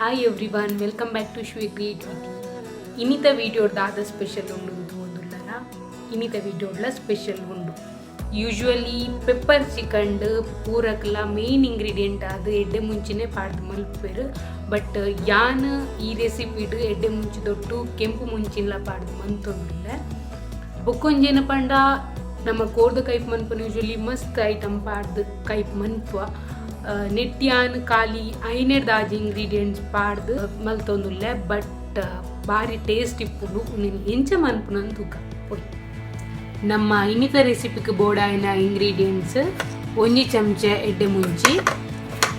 Hi everyone, welcome back to Shri creativity. ಇನಿತ video ದಾದ special ಉಂಡು ತೂವೊಂದುಲ್ಲನ. ಇನಿತ ವಿಡಿಯೋಡ್ಲ ಸ್ಪೆಷಲ್ ಉಂಡು. ಯೂಶುವಲಿ ಪೆಪ್ಪರ್ ಚಿಕನ್ಡ್ ಪೂರಕ್ಲ ಮೇನ್ ಇಂಗ್ರೀಡಿಯೆಂಟ್ ಆದ್ ಎಡ್ಡೆ ಮುಂಚಿನೇ ಪಾಡ್ದ್ ಮಲ್ಪುವೆರ್. ಬಟ್ ಯಾನ್ ಈ ರೆಸಿಪಿಡ್ ಎಡ್ಡೆ ಮುಂಚಿದೊಟ್ಟು ಕೆಂಪು ಮುಂಚಿನ್ಲ ಪಾಡ್ದ್ ಮಂತೊಂದುಲ್ಲೆ. ಬೊಕ್ಕೊಂಜೇನ ಪಂಡ, ನಮ್ಮ ಕೋರ್ದ ಕೈಪ್ ಮನ್ಪುನ ಯೂಶುವಲಿ ಮಸ್ತ್ ಐಟಮ್ ಪಾಡ್ದ್ ಕೈಪ್ ಮನ್ಪುವ. ನೆಟ್ಟ್ ಯಾನ್ ಖಾಲಿ ಐನೆಡ್ದ್ ಇಂಗ್ರೀಡಿಯೆಂಟ್ಸ್ ಪಾಡ್ದ್ ಮಲ್ತೊಂದುಲ್ಲೆ. ಬಟ್ ಬಾರಿ ಟೇಸ್ಟ್ ಇಪ್ಪುಂಡು. ಉಂದೆನ್ ಎಂಚ ಮನ್ಪುನ ತೂಕ ಪೋಯಿ. ನಮ್ಮ ಇನ್ನಿತ ರೆಸಿಪಿಗೆ ಬೋಡಾಯಿನ ಇಂಗ್ರೀಡಿಯೆಂಟ್ಸ್: ಒಂಜಿ ಚಮಚೆ ಎಡ್ಡೆ ಮುಂಚಿ,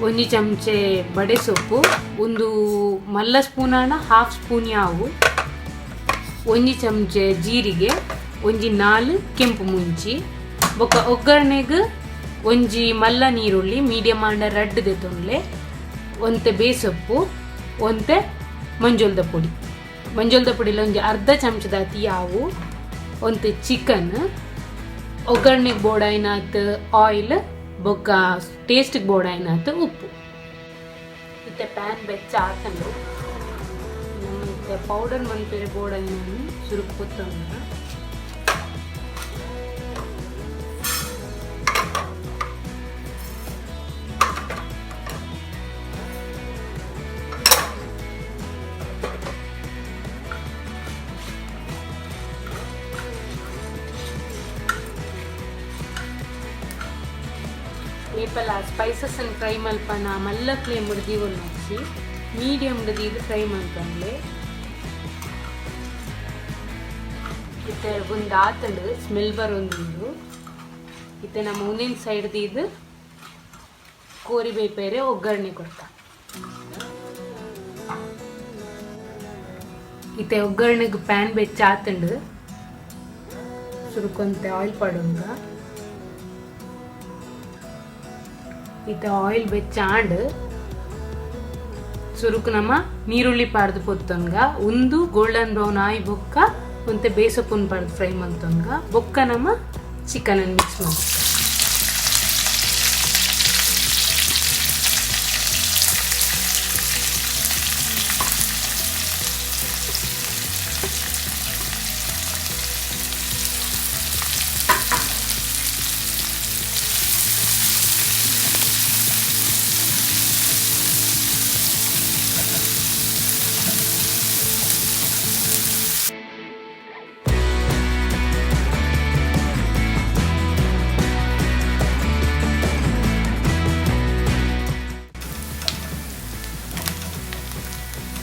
ಒಂಜಿ ಚಮಚೆ ಬಡೆ ಸೊಪ್ಪು, ಒಂದು ಮಲ್ಲ ಸ್ಪೂನ್ ಆಂಡ ಹಾಫ್ ಸ್ಪೂನ್ ಯಾವು, ಒಂಜಿ ಚಮಚೆ ಜೀರಿಗೆ, ಒಂಜಿ ನಾಲ್ ಕೆಂಪು ಮುಂಚಿ, ಬೊಕ್ಕ ಒಗ್ಗರಣೆಗೆ ಒಂಜಿ ಮಲ್ಲ ನೀರುಳ್ಳಿ, ಮೀಡಿಯಂ ಆಂಡ ರಡ್ಡ್ ದೆತೊನ್ಲೆ, ಒಂತೆ ಬೇಸೊಪ್ಪು, ಒಂತೆ ಮಂಜೊಲ್ದ ಪೊಡಿ. ಮಂಜೊಲ್ದ ಪೊಡಿಲ ಒಂಜಿ ಅರ್ಧ ಚಮಚದಾತಿ ಯಾವು. ಒಂತೆ ಚಿಕನ್, ಒಗ್ಗರಣೆಗೆ ಬೋಡಾಯಿನಾತ್ ಆಯಿಲ್, ಬೊಕ್ಕ ಟೇಸ್ಟ್ಗೆ ಬೋಡಾಯಿನಾತ್ ಉಪ್ಪು. ಇತ್ತೆ ಪ್ಯಾನ್ ಬೆಚ್ಚ ಆತಂಡು. ನಮ್ಮ ಇತ್ತೆ ಪೌಡರ್ ಮನ್ಪೆರೆ ಬೋಡಾಯಿನ ಸುರುಕು ಪೊತ್ತೊಂದು. ಏಪಲ ಸ್ಪೈಸಸ್ ಅನ್ನು ಫ್ರೈ ಮಲ್ಪನ ಮಲ್ಲ ಫ್ಲೇಮ್ ದೀವೊಂದು, ಮೀಡಿಯಮ್ ದೀದ್ ಫ್ರೈ ಮಲ್ಪನ್ಲೆ. ಇತ್ತೆ ಒಂದು ಆತಂಡು, ಸ್ಮೆಲ್ ಬರೊಂದುಂಡು. ಇತ್ತೆ ನಮ್ಮ ಮುಂದಿನ ಸೈಡ್ ದೀದ್ ಕೋರಿ ಬೇಪೇರೆ ಒಗ್ಗರಣೆ ಕೊರ್ತ. ಇತ್ತೆ ಒಗ್ಗರಣೆಗೆ ಪ್ಯಾನ್ ಬೆಚ್ಚ ಆತಂಡು. ಸುರುಕೊಂತೆ ಆಯಿಲ್ ಪಾಡೊಂಗ. ಇತ್ತೆ ಆಯಿಲ್ ಬೆಚ್ಚ ಆಂಡ್. ಸುರುಕು ನಮ್ಮ ನೀರುಳ್ಳಿ ಪಾಡ್ದು ಪೊತ್ತೊನ್ಗ. ಉಂದು ಗೋಲ್ಡನ್ ಬ್ರೌನ್ ಆಯಿ ಬೊಕ್ಕ ಒಂತೆ ಬೇಸೊಪ್ಪುನ್ ಪಾಡ್ದು ಫ್ರೈ ಮಲ್ತೊನ್ಗ. ಬೊಕ್ಕ ನಮ್ಮ ಚಿಕನ್ ಮಿಕ್ಸ್ ಮಲ್ತ.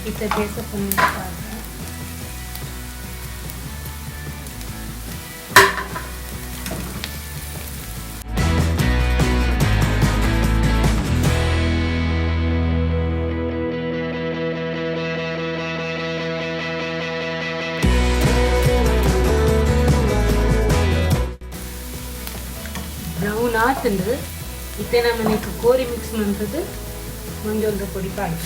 ಇತ್ತೆ ಬೇಸೊಪ್ಪುನ್ ಪಾಡ್ದ. ಬ್ರೌನ್ ಆತಂಡು. ಇತ್ತೆ ನಮ್ಮ ಕೋರಿ ಮಿಕ್ಸ್ ಮಂತದ್ದು ಮಂಜೊಲ್ದ ಪೊಡಿ ಪಾಡ್ದ.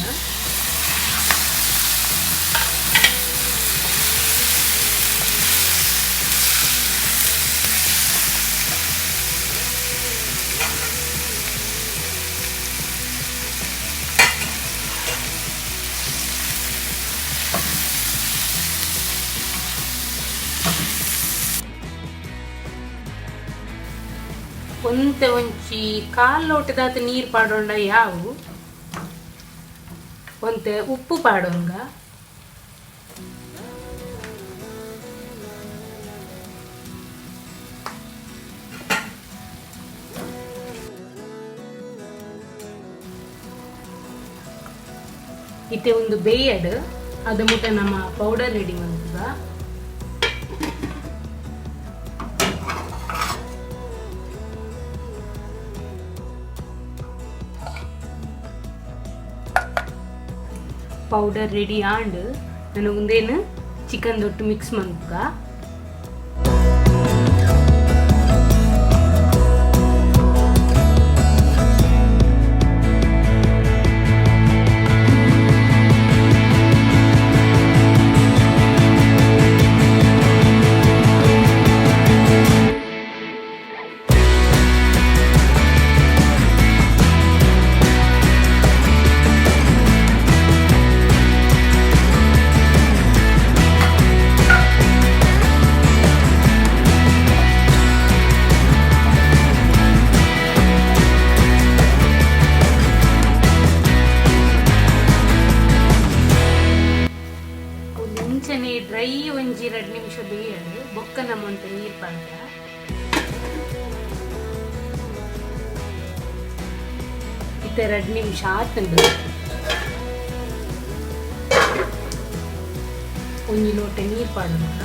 ಒಂತೆ ಒಂಚಿ ಕಾಲ್ ಲೋಟದಾತ ನೀರು ಪಾಡೊಂಡ ಯಾವು. ಒಂತೆ ಉಪ್ಪು ಪಾಡೊಂಗ. ಇತ್ತೆ ಒಂದು ಬೇಯಡ್. ಅದ ಮುಟ್ಟ ನಮ್ಮ ಪೌಡರ್ ರೆಡಿ ಮಂತುಗ. ಪೌಡರ್ ರೆಡಿ ಆಂಡ್. ನನ ಉಂದೇನು ಚಿಕನ್ ದೊಟ್ಟು ಮಿಕ್ಸ್ ಮನ್ಪುಗ. ಪಾಡ್ದ. ಇತ್ತೆ 2 ನಿಮಿಷ ಆತುಂಡು. ಒಂಜಿ ಲೋಟೆ ನೀರು ಪಾಡೋಣ.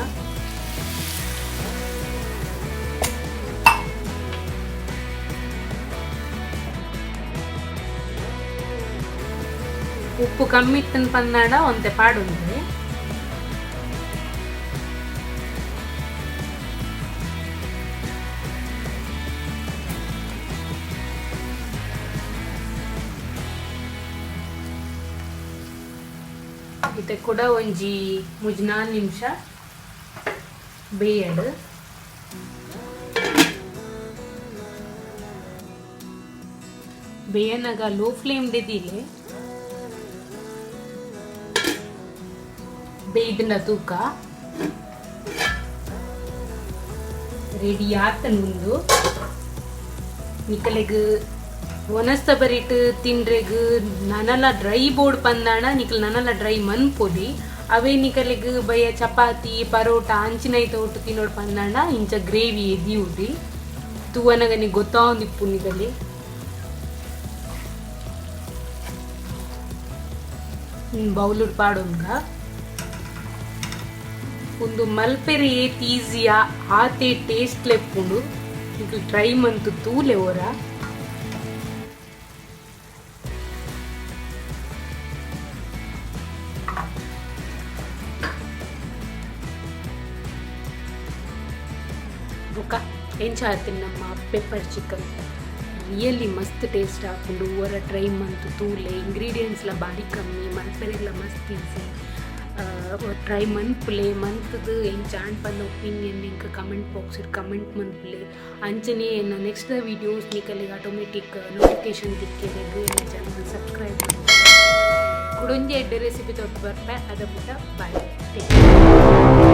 ಉಪ್ಪು ಕಮ್ಮಿ ಇತ್ತನ್ ಪಂದಾಂಡ ಒಂತೆ ಪಾಡೊಂದು. ಇತ್ತೆ ಕುಡ ಒಂಜಿ 3-4 ನಿಮಿಷ ಬೇಯಡ್. ಬೇಯನಗ ಲೋ ಫ್ಲೇಮ್ ದೀಲೆ. ಬೇಯ್ದನ ತೂಕ. ರೆಡಿ ಆತನ್. ಉಂದು ನಿಕಲೆಗ್ ಒನಸ್ತ ಬರಿಟ್ ತಿನ್ರೆಗ್ ನನಲ ಡ್ರೈ ಬೋಡ್ ಪಂದಾಣ ನಿಕಲ್ ನನಲ ಡ್ರೈ ಮನ್ಪೊಲಿ. ಅವೇ ನಿಕಲೆಗ್ ಬಯ್ಯ ಚಪಾತಿ, ಪರೋಟ ಅಂಚಿನ ಐತ ಒಟ್ಟು ತಿನ್ನೋಡು ಪಂದಾಂಡ ಇಂಚ ಗ್ರೇವಿ ಎದಿಯುಡಿ. ತೂವನಗ ನಿಕ್ ಗೊತ್ತಾವೊಂದಿಪ್ಪು ನಿಕಲಿ. ಬೌಲುಡ್ ಪಾಡೊನ್ಗ. ಉಂದು ಮಲ್ಪೆರೆ ಏತ್ ಈಸಿಯಾ ಆತೆ ಟೇಸ್ಟ್ ಲೆಪ್ಪುಂಡು. ನಿಕಲ್ ಟ್ರೈ ಮಂತು ತೂಲೆ ಓರ. ಬೊಕ ಎಂಚ ಆತಿನ ನಮ್ಮ pepper chicken? Really ಮಸ್ತ್ ಟೇಸ್ಟ್ ಆಪುಂಡು. ಒರ ಟ್ರೈ ಮಂತು ತೂಲೆ. ಇಂಗ್ರೀಡಿಯೆಂಟ್ಸ್ಲ ಬಾರಿ ಕಮ್ಮಿ, ಮಲ್ಪೆರೆಗ್ಲ ಮಸ್ತ್ ಈಸಿ. ಟ್ರೈ ಮನ್ಪುಲೆ. ಮಂತುದು ಎಂಚ ಆಂಡ್ ಪಂದ್ ಒಪಿನಿಯನ್ ಎಂಕ್ comment box comment ಮನ್ಪುಲೆ. ಅಂಚನೆ ಎನ್ನ ನೆಕ್ಸ್ಟ್ ವೀಡಿಯೋಸ್ ನಿಕಲೆಗ್ ಆಟೋಮೆಟಿಕ್ ನೋಟಿಫಿಕೇಶನ್ ತಿಕ್ಕೆರೆಗ್ ಎನ್ನ ಚಾನಲ್ ಸಬ್ಸ್ಕ್ರೈಬ್ ಮನ್ಪುಲೆ. ಕುಡೊಂಜಿ ಎಡ್ಡೆ ರೆಸಿಪಿ ತೊಟ್ಟು ಬರ್ಪೆ. ಅದ ಮುಟ ಬಾಯ್, ಟೇಕ್.